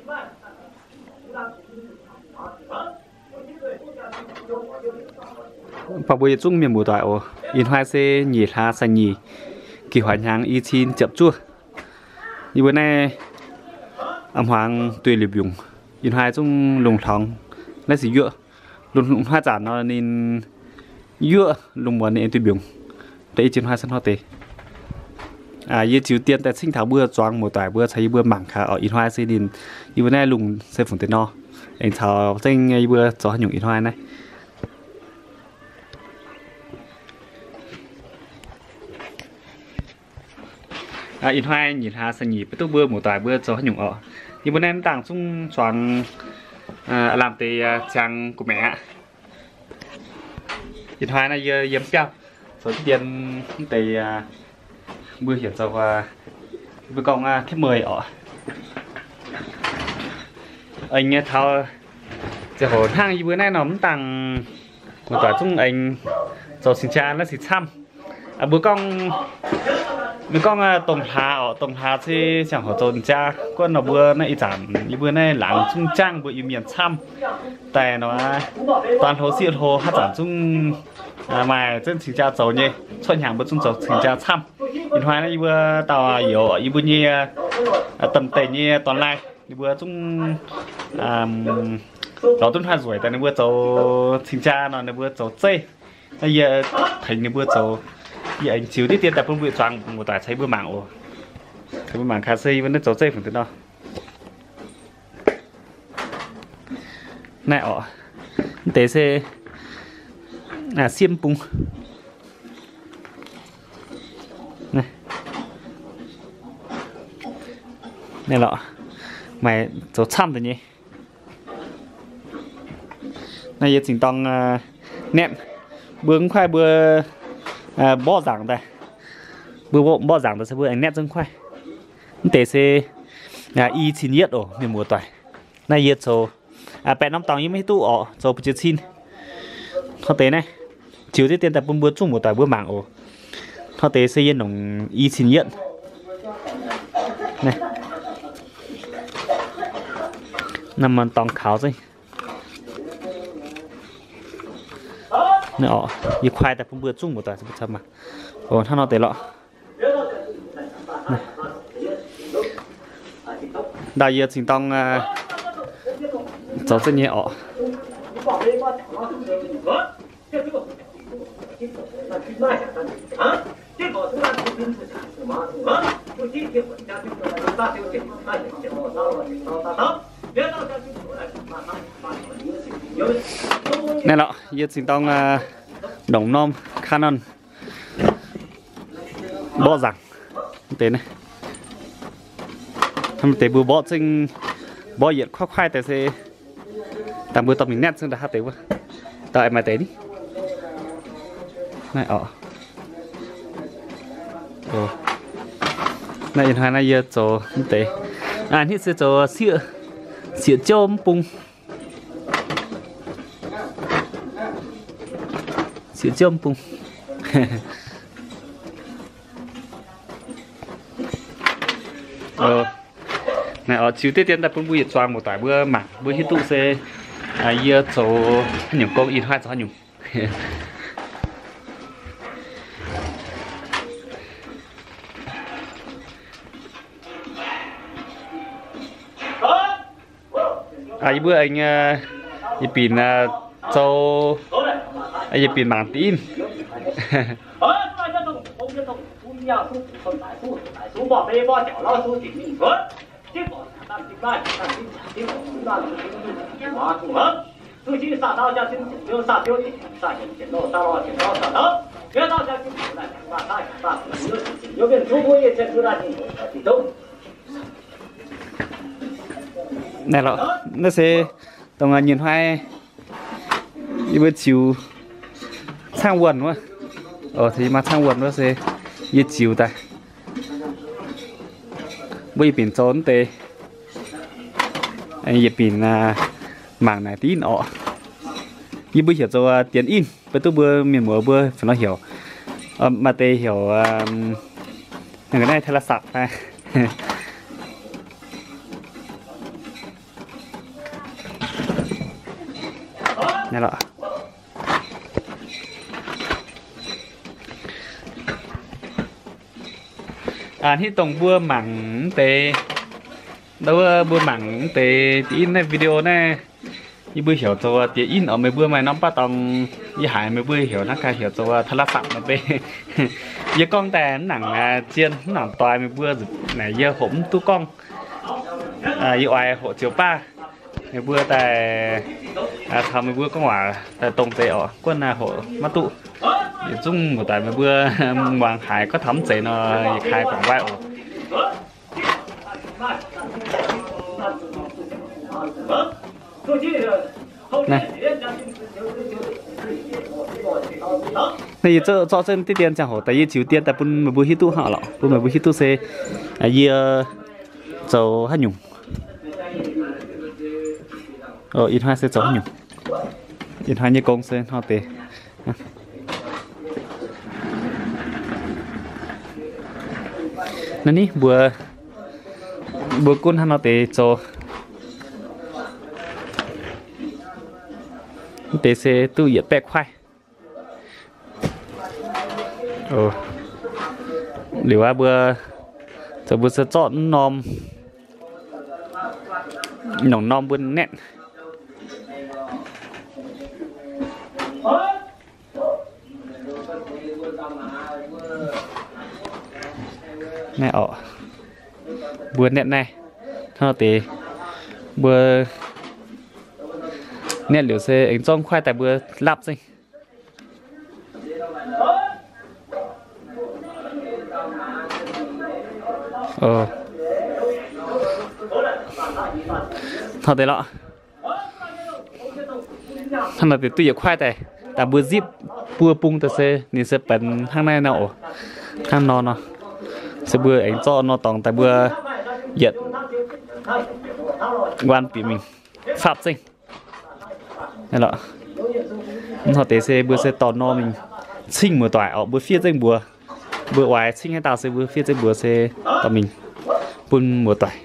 Baac mbuo yietc zungv mienh muoz-doic oc. Ih hnoi se nyic hlaax saeng-nyeic, gih hoic hnyangx i cin ziepc zuoqv. Yie mbuo naaiv a'hmuangx duih liuz mbiungc. Ih hnoi zungv lungh hlorngx naaiv sic yuoqv. Lungh hnoi zanc nor ninh yuoqv, lungh muonz ninh aengx duih mbiungc. Deix i jiex hnoi se hnoi deix. Yie ziux dien daaih cingv taux mbuo zuangx muoz-doic mbuo caux yie mbuo mangc gaax oc. Ih hnoi se ninh, yie mbuo naaiv lungh se fungc deix nor, aengx caux zengv yie mbuo zoux haaix nyungc ih hnoi naaiv. Ih hnoi nyic hlaax saeng-nyeic, maiv duqv mbuo muoz-doic mbuo zoux haaix nyungc oc. Yie mbuo naaiv mv dangh zungv zuangx aav lamh deix ziangx gu'maeqc aqv. Ih hnoi naaiv yie yiem biauv zoux dien mv deix, mbuo heuc zoux, mbuo gorngv เทปเมื่อย oc. Aengx nyei taux ziangh hoc hnangv yie mbuo naaiv norm mv dangh muoz-doic zungv aengx zoux cing-jaa naaiv sic camv. Mbuo gorngv, mbuo gorngv domh hlaax oc, domh hlaax se ziangh hoc zoux cing-jaa. Guonv nor mbuo naaiv ih zanc yie mbuo naaiv laangz zungv jangv mbuo Iu-Mienh camv daaih nor, dorn hlo sieqv hlo haaix zanc zungv maaih zengv cing-jaa zoux nyei. Cuotv hnyangx mbuo zungv zoux cing-jaa camv. Ih hnoi naaiv yie mbuo dauh youz yie mbuo nyei domh deic nyei dorn-laai, ninh mbuo zungv lorz duqv hnoi nzueic daaih ninh mbuo zoux cing-jaa nor ninh mbuo zoux zeiv. Naaiv yie tengx ninh mbuo zoux, yie aengx ziux diqv dien daaih bun mbuo zuangx muoz-doic caux yie mbuo mangc oc. Caux mbuo mangc gaax se yie mbuo naaiv zoux zeiv fungc deix nor. Naaiv oc, mv deix se siev mv bung. Naaiv lorqc, maaih zoux camv deix nyei. Naaiv yie zingh dorng naetv, mbuo mv kuaaiv mbuo mborqv nzaangc daaih. Mbuo mborqv nzaangc daaih se mbuo aengx naetv zungv kuaaiv. Mv deix se i cin yietv oc, mienh muoz-doic. Naaiv yie zoux baeqc norm dorngx yie maiv hiuv duqv oc, zoux ba'jiex cin. Hnoi deix naaiv ziux diqv dien daaih bun mbuo zungv muoz-doic mbuo mangc oc. Hnoi deix se yie nongc i cin yietv. Naaiv dorngx kaux zengv. Yie kuaaiv daaih bun mbuo zungv muoz-doic mbuo camv maah. Oc, hnangv nor deix lorqc. Ndau yie zingh dorng zoux zengv nyei oc. Naaiv lorqc, yie zingh dorng nongc norm Canon mborqv nzaangc. Deix naaiv, deix mbuo mborqv zengv, mborqv yietc kuaaiv kuaaiv deix se dangh mbuo dorh mingh naetv zengv nda'haav deix wuov. Dauh aengx maaih deix ni. Naaiv oc. Naaiv ih hnoi naaiv yie zoux mv deix. Hnitv se zoux sieqv, sieqv ziouv mv bung. Sieqv ziouv mv bung. Naaiv oc, ziux diqv dien daaih bun mbuo yietc zuangx muoz-doic mbuo mangc, mbuo hiuv duqv se yie zoux haaix nyungc gong, ih hnoi zoux haaix nyungc. Yie mbuo aengx, yietc binc zoux, yietc binc mangc da'in. Naaiv lorqc, naaiv se dongh nyic hnoi yie mbuo ziux caangv wuonh wuov. Oc, yie maaih caangv wuonh wuov se yie ziux daaih. Mbuo yietc binc zoux mv deix, yietc binc mangc naaic da'in orqc. Yie mbuo heuc zoux dienx in, mv baac duqv mbuo mienh muoz mbuo fai nor heuc, maaih deix heuc naaiv โทรศัพท์ naaiv. Naaiv lorqc. Aa, hnangv dongh mbuo mangc mv deix, mbuo mangc mv deix diex in naaiv video naaiv, yie mbuo heuc zoux diex in oc. Meih mbuo maaih norm baav dorngx, yie haiz meih mbuo heuc naaiv ganh heuc zoux โทรศัพท์ naaiv bei. Yie gorngv daaih mv nangc zien, mv nangc doix meih mbuo, naaic yie hoqc mv duqv gorngv. Yie oix hoqc ziouc baav meih mbuo daaih, caux meih mbuo gorngv waac daaih dongh zeiz oc. Guonv naaiv hoqc maiv duqv. Yietc zungv muoz-doic meih mbuo muangx haiz gorngv taux mv zeiz nor, yie kaaix guangc nqaiv oc. Naaiv, naaiv yie zorqv zengv diqv dien ziangh hoc daaih yie ziux dien daaih bun meih mbuo hiuv duqv hnangv lorqc, bun meih mbuo hiuv duqv se yie zoux haaix nyungc. Ih hnoi se zoux haaix nyungc. Ih hnoi nyei gong se hnangv deix. Naaiv ni mbuo, mbuo gunv hnangv nor deix zoux. Mv deix se duqv yietc baeqv kuaaiv. Liuz aqv, mbuo zoux mbuo se zorqv norm, nongc norm mbuo netv. Naaiv oc, mbuo netv naaiv hnangv nor deix, mbuo netv liuz se aengx zorqv kuaaiv daaih mbuo lapv zengv. Hnangv deix lorqc. Hnangv nor deix duqv yietc kuaaiv daaih, daaih mbuo zipv buo bung daaih se ninh se benx hnangv naaiv nor oc. Hnangv nor nor, se mbuo aengx zorqv nor dorngx daaih mbuo yietc nquan bieqc mingh fapv zengh. Hnangv nor deix se mbuo se dorh nor mingh cingv muoz-doic oc, mbuo fiev zengv mbuox. Mbuo oix cingv haaix dauh se mbuo fiev zengv mbuox se dorh mingh bun muoz-doic.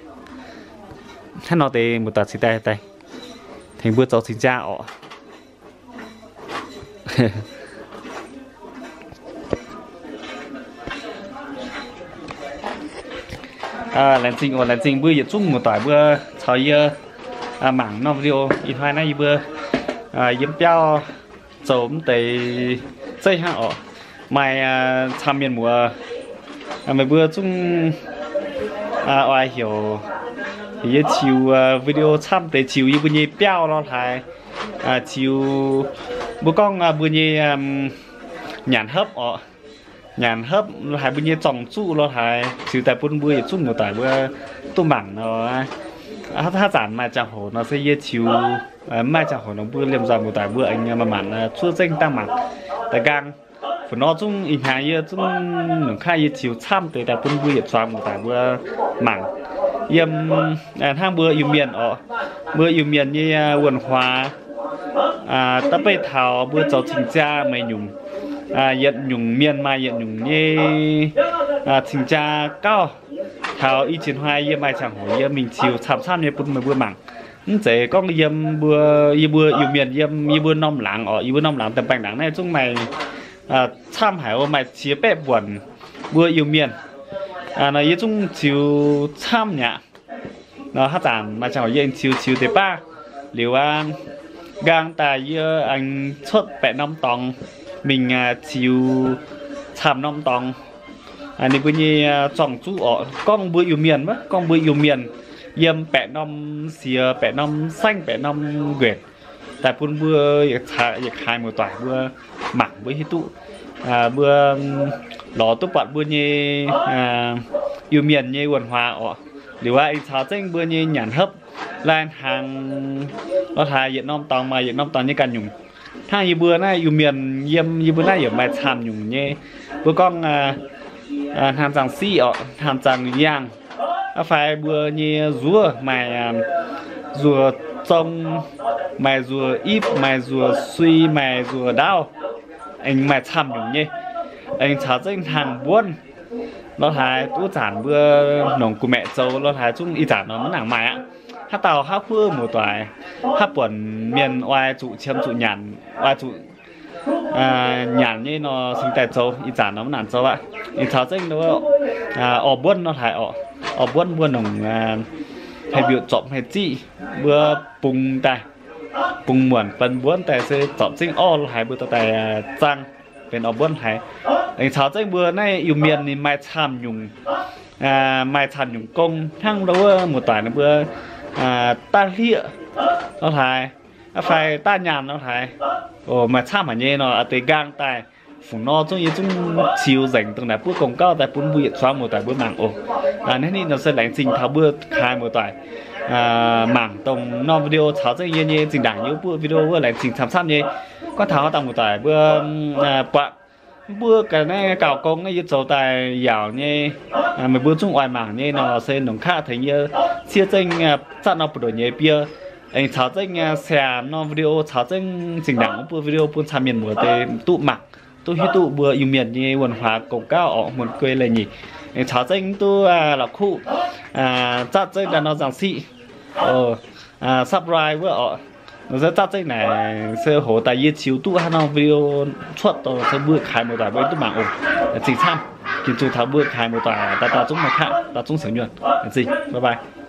Hnangv nor deix muoz-doic cingx daaih, daaih tengx mbuo zoux cing-jaa oc. Laengz zingh oc, laengz zingh mbuo yietc zungv muoz-doic mbuo caux yie mangc norm video. Ih hnoi naaiv yie mbuo yiem biauv zoux mv deix zeiv hnangv oc. Maaih camv mienh muoz, meih mbuo zungv oix heuc yie ziux video camv deix, ziux yie mbuo nyei biauv lorh haaix, ziux mbuo gorngv mbuo nyei nyanc hopv oc, nyanc hopv lorh haaix, mbuo nyei zorng-zuqv lorh haaix, ziux daaih bun mbuo yietc zungv muoz-doic mbuo duqv mangc nor. Haaix zanc maaih ziangh hoc nor se yie ziux, mv maaih ziangh hoc nor mbuo liemh nzoih muoz-doic mbuo aengx manc-manc zuov zengv dangh mangc daaih nqaang. Fu nor zungv ih hnyangx yie zungv longc kaav yie ziux camv deix daaih bun mbuo yietc zuangx muoz-doic mbuo mangc. Yiem hnangv mbuo Iu-Mienh oc, mbuo Iu-Mienh nyei wuonh huaax da'beiv taux mbuo zoux cing-jaa meih nyungc, yietc nyungc mienh maaih yietc nyungc nyei cing-jaa gauh. Taux i ziex hnoi yie maaih ziangh hoc yie mingh ziux camv-camv nyei bun meih mbuo mangc. Mv zeiz gorngv yiem mbuo, yie mbuo Iu-Mienh yiem yie mbuo norm laangz oc, yie mbuo norm laangz daaih baengh ndaangc naaiv zungv maaih camv haic oc, maaih ziex baeqv buonc mbuo Iu-Mienh. Nor yie zungv ziux camv mi'aqv. Nor haaix zanc maaih ziangh hoc yie aengx ziux, ziux deix baav liuz aqv, nqaang daaih yie aengx cuotv baeqc norm dorngx mingh ziux camv norm dorngx ninh mbuo nyei zorng-zuqv oc. Gorngv mbuo Iu-Mienh wuov, gorngv mbuo Iu-Mienh yiem baeqc norm siex, baeqc norm saengv, baeqc norm nquenc daaih bun mbuo yietc kaaix muoz-doic mbuo mangc mbuo hiuv duqv. Mbuo lorz duqv buatc mbuo nyei Iu-Mienh nyei wuonh huaax oc. Liuz aqv, aengx caux zengv mbuo nyei nyanc hopv lai hnaangx lorh haaix, yietc norm dorngx maaih yietc norm dorngx nyei ganh nyungc. Hnangv yie mbuo naaiv Iu-Mienh yiem yie mbuo naaiv yaac maaih camv nyungc nyei. Mbuo gorngv hnaangx zaangc siqv oc, hnaangx zaangc yangh, fai mbuo nyei nzuov maaih nzuov zong, maaih nzuov ipv, maaih nzuov sui, maaih nzuov ndaauv, aengx maaih camv nyungc nyei. Aengx caux zengv hnaangx mbuonv, Lorz haaix wuov zanc mbuo nongc gu'maeqc zoux lorz haaix zungv ih zanc nor maiv nangc maaih aqv. Haaix dauh haaix huov muoz-doic, haaix buonc mienh oix zuqc qiemx zuqc nyanc, oix zuqc nyanc nyei nor cingx daaih zoux, ih zanc nor maiv nangc zoux aqv. Aengx caux zengv orv mbuonv nor haaix orqc, orv mbuonv mbuo nongc hei mbiutc zorpc hei ziqv, mbuo bungx daaih, bungx muonc benx mbuonv daaih se zorpc zengv orv lorz haaix mbuo dorh daaih zaang benx orv mbuonv haaix. Aengx caux zengv mbuo naaiv Iu-Mienh ninh maaih camv nyungc, maaih camv nyungc gong hnangv ndau wuov muoz-doic ninh mbuo daav hlieqv nor haaix, fai daav nyaanh nor haaix, maaih camv haic nyei nor, deix nqaang daaih fungc nor zungv yie zungv ziux nzengc dongh naaic buov gong gauv daaih bun mbuo yietc zuangx muoz-doic mbuo mangc oc. Naaiv ninh nor se laengz zingh taux mbuo kaaix muoz-doic mangc dongh norm video caux zengv yie nyei zinh ndaangc yie buov video wuov laengz zingh camv-camv nyei. Gorngv taux haaix dauh muoz-doic mbuo buatc mbuo ga'naaiv gauh gong naaiv yie zoux daaih yaauc nyei, meih mbuo zungv oix mangc nyei nor se nongc kaqv tengx yie ciev zengv zatv norm buoz-ndoqv nyei biei, aengx caux zengv share norm video caux zengv zinh ndaangc wuov buov video bun camv mienh muoz deix duqv mangc, duqv hiuv duqv mbuo Iu-Mienh nyei 文化 gong gauv orqc, muonc guei leiz-nyeic. Aengx caux zengv duqv la'kuqv zatv zengv daaih norm nzangc siqv subscribe wuov orqc. Nor se zatv zengv naaic se hoc daaih yie ziux duqv haaix norm video cuotv dongh se mbuo kaaix muoz-doic mbuo duqv mangc oc. Zingh camv, ginv zuqc taux mbuo kaaix muoz-doic daaih daaih zungv maaih kaqv daaih zungv siouc nyuonh. Zingh, bye bye.